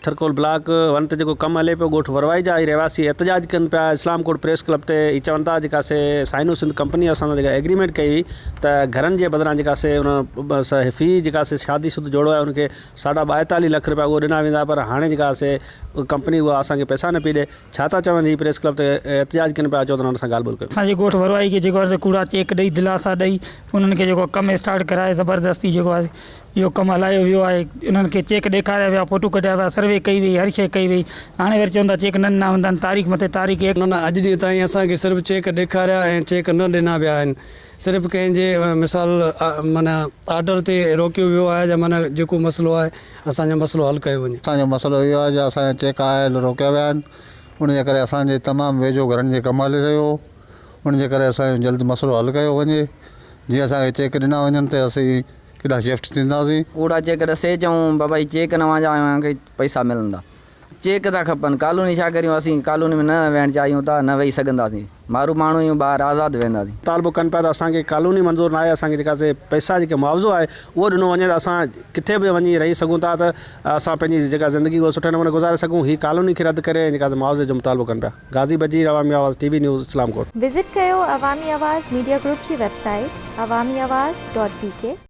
Thar Coal block one تي جيڪو ڪم هلي پيو ڳوٺ وروائي جا هي رهواسي احتجاج ڪن پيا اسلام ڪوٽ پريس ڪلب تي هي چون ٿا جيڪا سي سائنو سنڌ ڪمپني اسان سان جيڪا ايگريمينٽ ڪئي هئي ته گهرن جي بدران جيڪا سي ان في جيڪا سي شادي شد جوڙو آهي ان کي ساڍا 42 لک رپيا اهو ڏنا ويندا پر هاڻي جيڪا سي ڪمپني اها اسان کي پئسا نه پئي ڏي ڇا ٿا چون هي پريس ڪلب تي احتجاج ڪن پيا اچو ته انهن سان ڳالهه ٻولهه ڪيون. اسان جي ڳوٺ وروائي کي جيڪو آهي سو ڪوڙا چيڪ ڏئي دلاسا ڏئي انهن کي جيڪو ڪم اسٽارٽ ڪرائي زبردستي جيڪو آهي اهو ڪم هلايو ويو آهي انهن کي چيڪ ڏيکاريا ويا فوٽو ڪڍيا ويا سروي ڪئي وئي هر شيء ڪئي وئي هاڻي وري چون ٿا چيڪ نه ڏنا ويندا آهن تاريخ مٿي تاريخ نه نه اڄ ڏينهن تائين اسان کي صرف چيڪ ڏيکاريا ۽ چيڪ نه ڏنا ويا آهن صرف ڪنهن جي مثال معنيٰ آرڊر تي روڪيو ويو آهي يا معنيٰ جيڪو مسئلو آهي اسان جو مسئلو حل ڪيو وڃي. اسان جو مسئلو اهو آهي جو اسان جا چيڪ آيل روڪيا ويا آهن ان جي ڪري اسان جي تمام ويجهو گهرن جي ڪم هلي رهيو هو ان جي ڪري اسان جو جلد مسئلو حل ڪيو وڃي جيئن اسان کي چيڪ ڏنا وڃن ته اسين ڪيڏانهن شفٽ ٿينداسين. ڪوڙا چيڪ ڏسي چئون بابا هي چيڪ نه وانجا اوهان کي پئسا ملندا چيڪ ٿا کپن ڪالوني ڇا ڪريون اسين ڪالوني ۾ نه ويهڻ چاهيون ٿا نه ويهي سگهنداسين مارو ماڻهو آهيون ٻاهر آزاد ويهنداسين. مطالبو ڪن پيا ته اسان کي ڪالوني منظور ناهي اسان کي جيڪا سي پئسا جيڪي معاوضو آهي اهو ڏنو وڃي ته اسان ڪٿي به وڃي رهي سگهون ٿا ته اسان پنهنجي جيڪا زندگي اها سٺي نموني گذاري سگهون هي ڪالوني کي رد ڪري ۽ جيڪا سي معاوضي جو مطالبو ڪن پيا Ghazi Bajeer Awami Awaz T V news Islamkot. Visit ڪيو عوامي آواز ميڊيا گروپ جي website Awami Awaz dot B K.